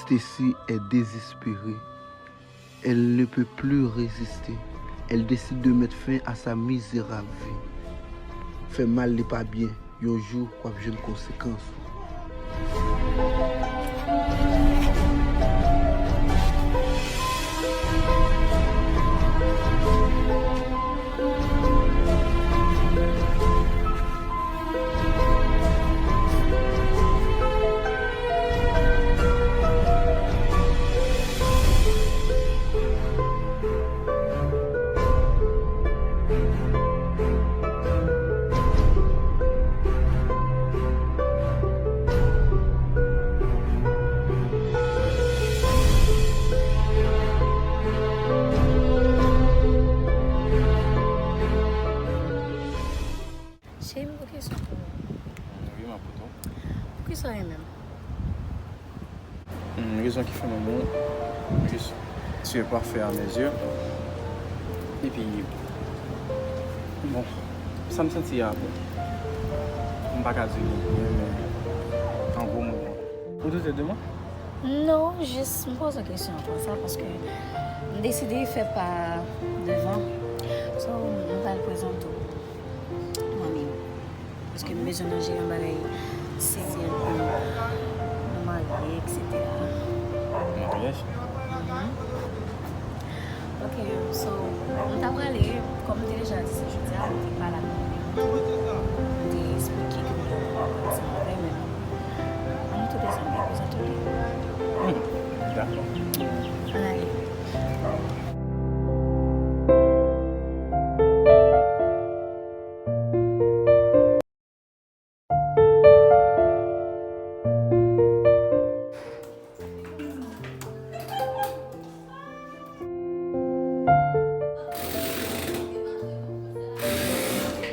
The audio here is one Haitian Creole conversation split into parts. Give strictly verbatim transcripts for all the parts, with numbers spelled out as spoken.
Stacy est désespérée. Elle ne peut plus résister. Elle décide de mettre fin à sa misérable vie. Fè mal li pa byen. Yon jou, w ap jwenn konsekans ou. Cheri, m gen kesyon pou ou. Wi, m ap koute w. Poukisa w renmen m? Hmm, rezon ki fè m renmen w, juste, tu es parfait à mes yeux. Epi, bon, sa m santi a, bon, m pa ka di li byen, men an gwo, m renmen w. Ou doute de mwen? Non, jis m poze w kesyon konsa, paske m deside fè pa devan. So, m pral prezante w manmi m. Paske m bezwen nan jere yon bagay serye pou nou marye, et cetera. Maryaj? Mhm. Ok, so, m ta prale, kòm m te deja di se jodi a, m te pale ak manmi m. M te eksplike ke m gen yon bagay ansanm avè l, men bon. Ann tou desann, prezante w li. Hmm, dakò. Ann ale.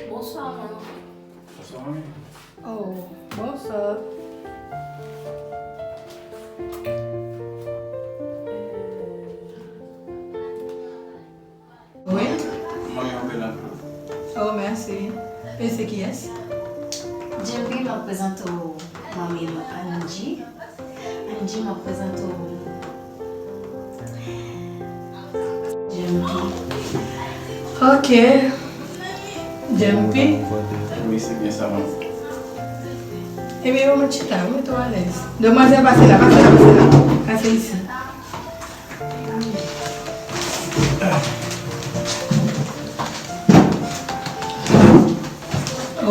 Bonswa, manman. Bonswa, manmi. Oh, bonswa. Wi. Manmi, yon bèl anpil. Oh, mèsi. E se kiyès? Jempi, m ap prezante w manmi m, Angie. Angie, m ap prezante w Jempi. Ok. Jempi. Wi, se byen sa, manmi. Ebyen, yo mèt chita, mete w alèz. Demwazèl, pase la, pase la, pase la. Pase isi.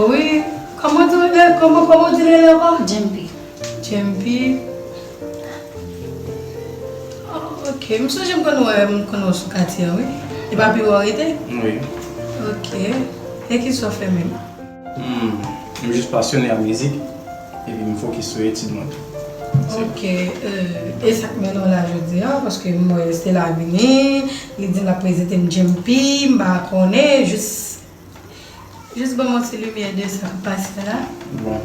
Wi, kòman w di rele, kòman, kòman w di rele ankò? Jempi. Jempi. Oh, ok, m sonje m konn wè, m konn wè w sou katye a, wi. E pa pi wè w rete? Wi. Ok. E kisa w fè menm? Hmm, m jis pasyone ak mizik, epi m fokis sou etid mwen tou. Ok, euh, e sa k mennen w la jodi a? Paske m wè Stella vini, li di l ap prezante m Jempi, m pa konnen, jis, jis ban m yon ti limyè de sa k ap pase la. Bon.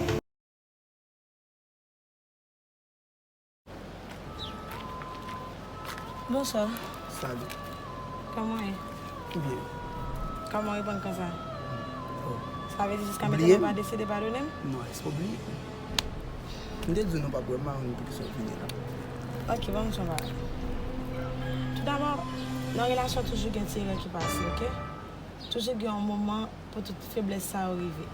Bonswa. Salut. Kòman w ye? Byen. Kòman w reponn konsa? Oh. Sa vle di jiska mentnan ou pa deside padone m? Non, èske w bliye? M te di w nou p ap wè m, m pa konn poukisa w vini la. Ok, ban m di w yon bagay. Toudabò, nan relasyon toujou gen ti erè ki pase, ok? Toujou gen yon moman pou tout feblès sa yo rive.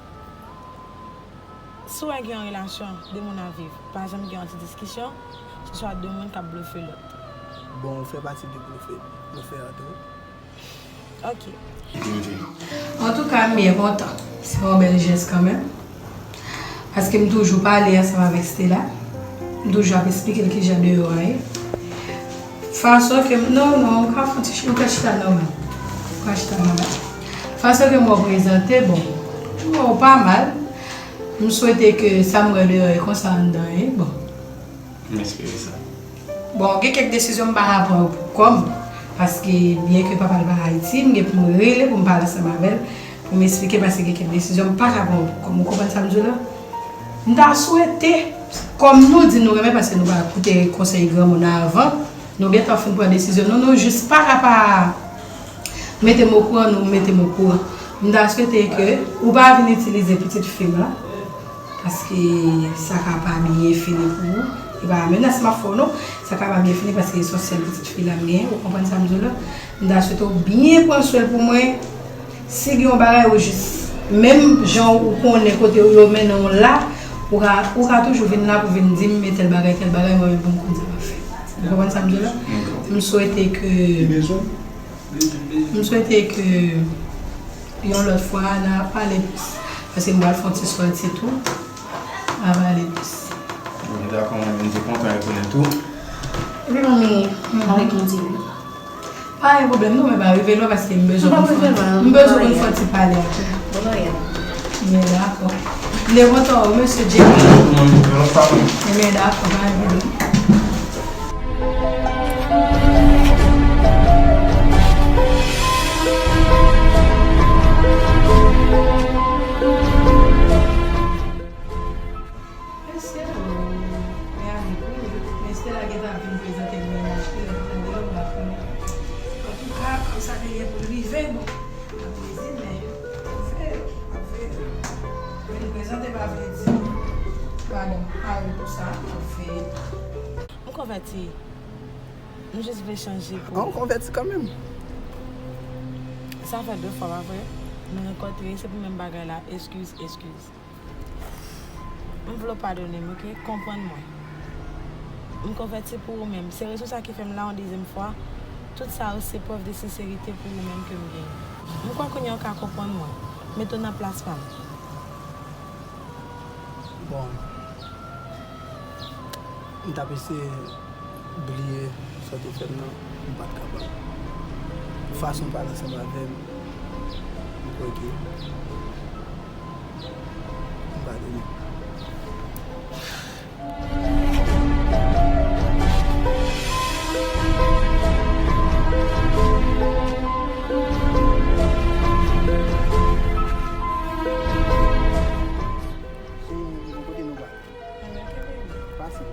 Si w wè gen yon relasyon, de moun ap viv, pa janm gen yon ti diskisyon, se swa de moun k ap blofe lòt. Bon, ou fè pati de blofe, blofè an tou. Ok. Antouka, m byen kontan. Se yon bèl jès kanmenm. Paske m toujou pale ansanm avèk Stella. M toujou ap esplike l kijan deyò a ye. Fason ke m, non, non, ou ka fè ti, ou ka chita nòmal. Ou ka chita nòmal. Fason ke m wè w prezante, bon, m wè w pa mal. M swete ke sa m wè deyò e konsa anndan ye, bon. M espere sa. Bon, gen kèk desizyon m pa ka pran yo pou kò m, paske byen ke papa l pa Ayiti, m gen pou m rele pou m pale ansanm avè l, pou m esplike, paske gen kèk desizyon m pa ka pran yo pou kò m. Ou konprann sa m di w la? M ta swete, kòm nou di nou renmen, paske nou pa koute konsèy granmoun avan, nou gentan fin pran desizyon nou, nou jis pa ka pa mete m okouran, nou mete m okouran. M ta swete ke ou pa vin itilize pitit fi m lan, paske sa ka pa byen fini pou ou. Se pa menas m ap fè w non. Sa ka pa byen fini paske se yon sèl pitit fi la m genyen, ou konprann sa m di w la? M ta swete w byen pran swen l pou mwen. Si gen yon bagay ou jis, menm jan ou konnen kote yo mennen w la, ou ka, ou ka toujou vin la pou vin di m, men tèl bagay, tèl bagay, mwen menm pou m konn sa m ap fè. Ou konprann sa m di w la? M swete ke, m swete ke yon lòt fwa, n a pale plis. Paske m pral fè yon ti sòti tou. N a pale plis. Mwen dakò, mwen menm, m te kontan retounen tou. Epi manmi, mwen avèk yon ti. Pa gen pwoblèm non, men pa rive lwen paske m bezwen konn fè, m bezwen konn fè yon ti pale ak ou. Bon bagay. Men dakò. M te kontan wè w, mesye Jerry. Mwen, yon lòt fwa, mwen. Men dakò, pa gen pwoblèm. Mesye, men avèk ou, men Stella gentan ap vin prezante m nan imaj ki rèd nan deyò, m pa konnen. Antouka, kòm sa te ye pou l rive, bon, nan plezi, men ap veye, ap veye. Vin prezante pa vle di, padon, pare pou sa, ap veye. M konvèti. M jis vle chanje pou. An, w konvèti kanmenm. Sa fè de fwa, pa vre? Nou rankontre, se pou menm bagay la, eskiz, eskiz. M vle w padone m, oke? Konprann mwen. M konvèti pou ou menm. Se rezon sa ki fè m la yon dezyèm fwa. Tout sa yo se prèv de senserite pou ou menm ke m genyen. M kwè kounye a w ka konprann mwen. Mete w nan plas pa m. Bon. M t ap eseye bliye sa w te fè m nan, m pa t kapab. Fason w pale ansanm avè m, m kwè ke m padone w. Pase.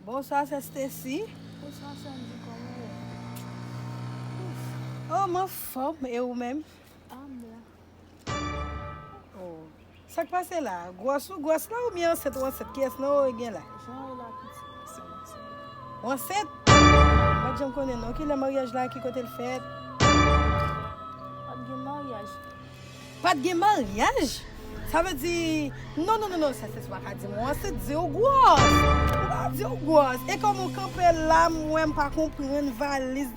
Bonswa, sè Stacy. Bonswa, Sandy, kòman w ye? Oh, m anfòm, e ou menm? Ah, m byen. Oh. Sa k pase la? Gwòs ou gwòs la oubyen ansent ou ansent? Kiyès nan ou gen la? Jan w ye la pitit, se mwen, se mwen. Ou ansent? M pa t janm konnen non. Kilè maryaj la? Ki kote l fèt? Pa t gen maryaj. Pa t gen maryaj? Sa vle di, non, non, non, non, sa se pa ka di m ou ansent, di ou gwòs. Ou pa di ou gwòs. E kòman w kanpe la, m wè m pa konprann valiz.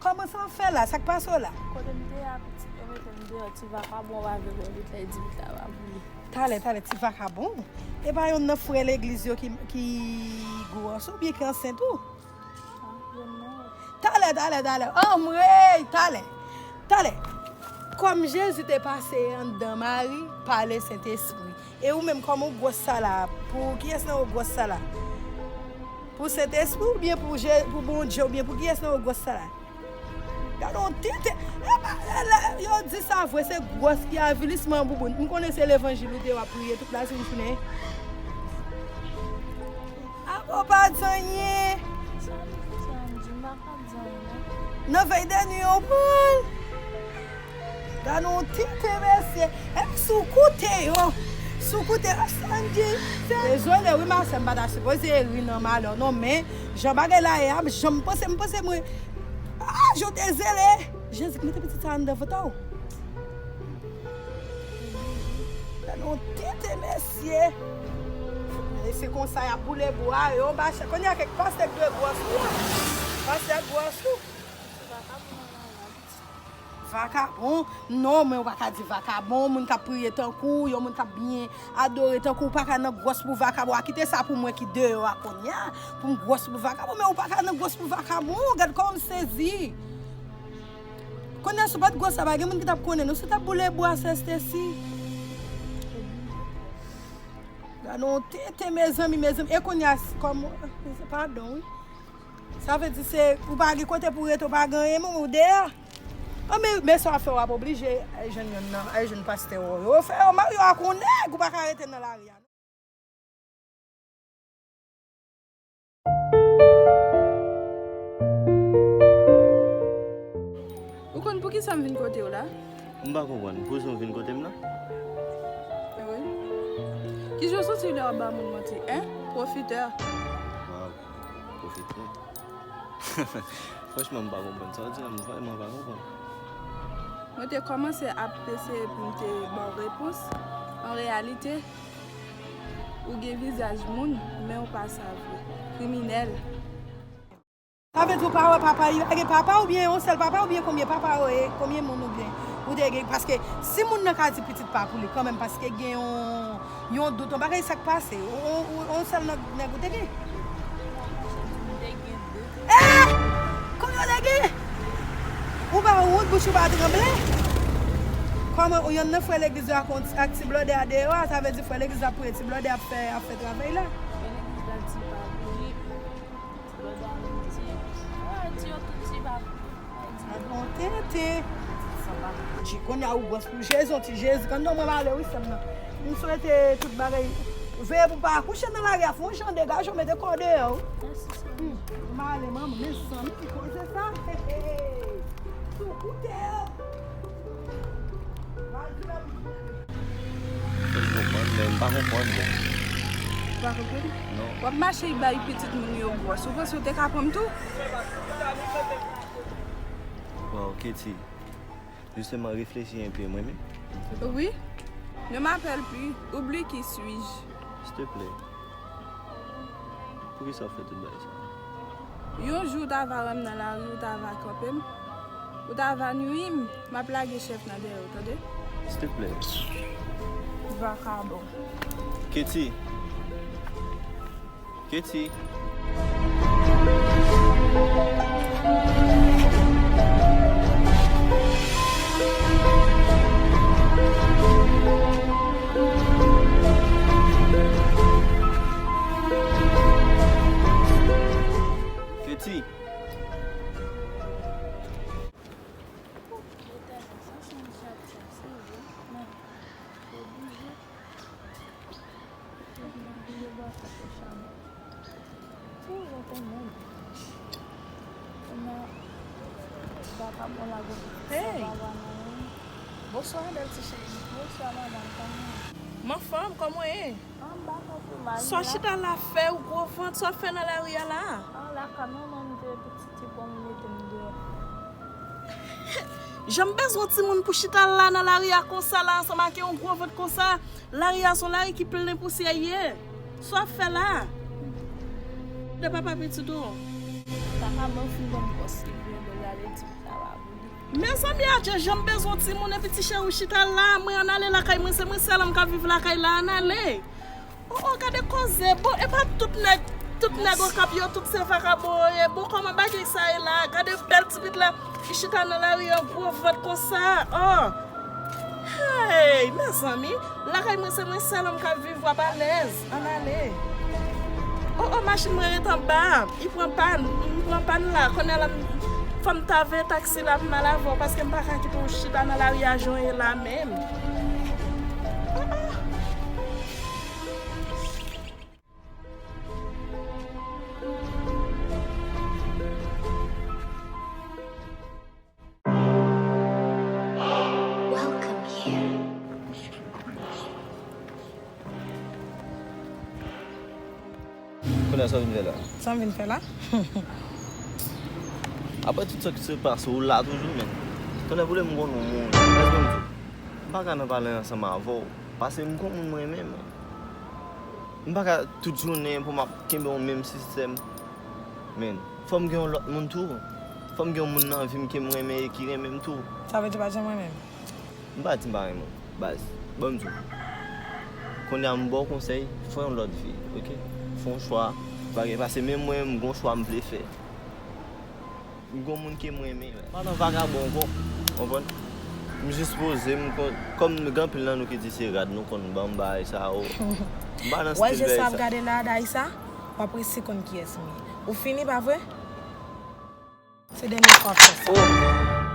Kòman sa w fè la? Sa k pase w la? Kote m te ye a, pitit, yo mete m deyò, ti vakabon, w pa vle wè lòt lè di m ta va pou li. Talè, talè, ti vakabon. E pa yonn nan frè legliz yo ki, ki gwòs oubyen ki ansent ou? Ah, yonn nan. Talè, talè, talè. Anmwey, talè. Talè. Kòm Jezi te pase anndan Mari pa Lesentespri. E ou menm, kòman w gwòs sa la? Pou kiyès nan ou gwòs sa la? Pou Sentespri oubyen pou Je-, pou Bondye oubyen pou kiyès nan ou gwòs sa la? Gade yon tenten. Epa, lè, lè yo di sa vre, se gwòs ki avilisman bouboun. M konnen se levanjil ou te w ap priye tout lajounen. Apa w pa di anyen. Sa m di, sa m di, m pa ka di anyen, non. Nan vèy dènye yo pran l. Gade yon tenten, mesye. Epi si w koute yo, si w koute yo, Sandy. Dezole, wi, ma sè, m pa ta sipoze ri nan malè w, non, men jan bagay la ye a, jan m panse, m panse mwen. Ah, je dezole. Jezi, mete pitit sa anndan vant ou. Gade yon tenten, mesye. E se konsa y ap boule bwa yo, mache. Kounye a kèk pastè k dwe gwòs ou la. Pastè gwòs ou. Vakabon? Non, men ou pa ka di vakabon. Moun k ap priye tankou w, yon moun k ap byen adore tankou w, ou pa ka nan gwòs pou vakabon. A kite sa pou mwen ki deyò a kounye a, pou m gwòs pou vakabon, men ou pa ka nan gwòs pou vakabon. Gad kòman m sezi. Kounye a, si w pa t gwòs la, pa gen moun ki t ap konnen, non, si w t ap boule bwa, sè Stacy. Gade yon tenten, mezanmi, mezanmi. E kounye a, kòm, padon, wi. Sa vle di se, ou pa gen kote pou rete, ou pa gen anyen, men ou deyò. An, men, men sa w ap fè, w ap oblije al jwenn yonn nan, al jwenn pastè w yo. Fè yo marye w ak yon nèg, ou pa ka rete nan lari a. Poukisa m vin kote w la? M pa konprann. Poukisa w vin kote m la? Wi. Kijan w santi w lè w ap ba moun manti, en? Pwofitè. Waw, pwofitè. Franchman, m pa konprann sa w di la, m vrèman pa konprann. Mwen te kòmanse ap eseye pou m te ba w repons. An reyalite, ou gen vizaj moun, men w pa sa vre. Kriminèl. Sa vle di w pa wè papa, li pa gen papa oubyen yon sèl papa oubyen konbyen papa yo ye, konbyen moun oubyen ou te gen, paske si moun nan ka di pitit pa pou li kanmenm paske gen yon, yon dout, yon bagay sa k pase, yon, yon, yon sèl nèg, nèg ou te gen. Eh! Konbyen w te gen? Ou pa wont, bouch ou pa tranble? Kòman, ou yonn nan frè legliz yo ak, ak ti blòdè a deyò a, sa vle di frè legliz la ap priye, ti blòdè ap fè, ap fè travay la. Frè legliz la di pa pou li. Ti blòdè a menm di, a, di yo tout ti pa pou li. Bon tenten. Ti kounye a ou gwòs pou Jezi, yon ti Jezi. Kan non mwen m ale wi sè m nan. M swete tout bagay. Veye pou pa akouche nan lari a, fè yon jan degaje w, mete kò w deyò wi. Mèsi sè m. Hmm. M ale manman, mezanmi ki koze sa. Hey, hey. Sou koute yo. Fò m konprann, men m pa konprann, bon. Ou pa konprann? Non. W ap mache bay pitit moun yo gwòs. Ou panse w te ka pran m tou? Waw, Katie. Jisteman, reflechi enpe, mwen menm. Wi. Ne m'appelle plus. Oublie qui suis-je. S'il te plaît. Poukisa w fè tout bagay sa? Yon jou, w ta va wè m nan lari, w ta va kanpe m, w ta va nwi m, m ap lage chèf nan dèyè w, tande? S'il te plaît. Vakabon. Katie. Katie. Katie. Hey! Bonswa, bèl ti cheri. Bonswa, madanm, kòman w ye? M anfòm, kòman w ye? An, m pa twò pi mal. Sa w chita la fè, ou gwo vant, sa w ap fè nan lari a la? An, lakay manman m te pitit. Ti pran m mete m deyò. Jan m bezwen timoun pou chita la nan lari a konsa la ansanm ak yon gwo vant konsa. Lari a se yon lari ki plen pousyè ye. Sa w ap fè la? De papa pitit ou. Papa m fin ban m kòs li pou yon bèl gade ti pita la pou li. Mezanmi adje, jan m bezwen timoun epi ti cheri w chita la, mwen ann ale lakay mwen, se mwen sèl m k ap viv lakay la, ann ale. Oh, oh, gade koze. Bon, e pa tout nèg, tout nèg Okap yo, tout se vakabon yo ye. Bon, kòman bagay sa ye la? Gade bèl ti pitit la ki chita nan lari an gwo vant konsa. Oh. Hey, mezanmi, lakay mwen se mwen sèl m k ap viv, w ap alèz. Ann ale. Oh, oh, machin mwen ret anba. Li pran pàn, li pran pàn la. Kounye a la, fò m ta veye taksi la pou m al avè w, paske m pa ka kite w chita nan lari a jan w ye la menm. Oh, oh. Welcome here. Kounye a sa w vin fè la? Sa m vin fè la? Apre tout sa ki te pase, ou la toujou, men. Kounye a pou lè m konn yon moun, lès mwen di w, m pa ka nan pale ansanm avè w, paske m gon moun mwen renmen, men. M pa ka tout jounen pou m ap kenbe yon menm sistèm. Men, fò m gen yon lòt moun tou. Fò m gen yon moun nan vi m ke m renmen e ki renmen m tou. Sa vle di w pa janm renmen m? M pa di m pa renmen w, baz. Ban m di w. Kounye a m ba w konsèy, fè yon lòt vi, oke? Fè yon chwa, bagay, paske menm mwen, m gon chwa m vle fè. M gon moun ke m renmen, men. M pa nan vakabon ankò, konprann? M jis poze m, kon, kòm gen anpil nan nou ki di se rad nou konn ban m bagay sa yo. M pa nan stil bagay sa. Wè je sa ap gade la, Daïsa, w ap resi konn kiyès m ye. Ou fini, pa vre? Se dènye fwa w ap fè sa. Oh!